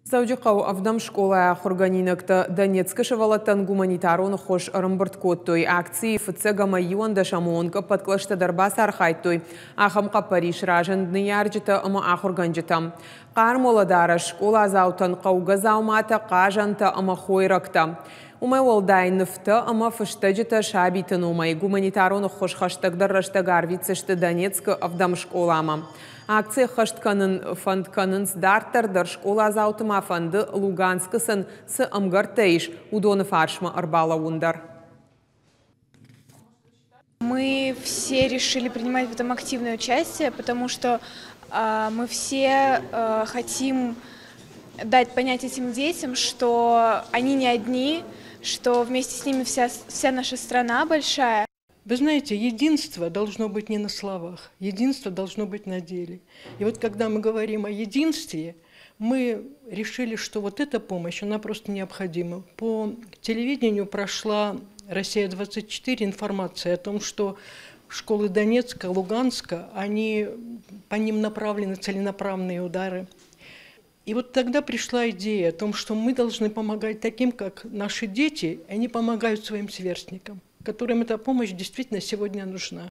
Дзӕуджыхъӕуы ӕвдӕм скъолайы ахуыргӕнинӕгтӕ Донецкы сывӕллӕттӕн гуманитарон ӕххуыс ӕрӕмбырд кодтой. Акцийы фыццаг ӕмӕ 11-ӕмы онг ӕппӕт кълӕстӕ дӕр бацархайдтой. Ахӕм хъӕппӕрис разынд ныййарджытӕ ӕмӕ ахуыргӕнджытӕм. Хъарм уӕлӕдарӕс, скъоладзаутӕн хъӕугӕ дзауматӕ, хъазӕнтӕ ӕмӕ хойрӕгтӕ. Уымӕй уӕлдай нывтӕ ӕмӕ фыстӕджытӕ сабиты номӕй гуманитарон ӕххуыс хӕстӕгдӕр рӕстӕг арвитдзысты Донецкы ӕвдӕм скъоламӕ. Акци ӕххӕст кӕнын фӕнд кӕнынц дарддӕр дӕр скъоладзауты ма фӕнды Луганскы сын цы ӕмгӕрттӕ ис, уыдоны фарсмӕ ӕрбалӕууын дӕр. Мы все решили принимать в этом активное участие, потому что мы все хотим дать понять этим детям, что они не одни, что вместе с ними вся наша страна большая. Вы знаете, единство должно быть не на словах, единство должно быть на деле. И вот когда мы говорим о единстве, мы решили, что вот эта помощь, она просто необходима. По телевидению прошла «Россия-24» информация о том, что школы Донецка, Луганска, по ним направлены целенаправленные удары. И вот тогда пришла идея о том, что мы должны помогать таким, как наши дети, они помогают своим сверстникам, которым эта помощь действительно сегодня нужна.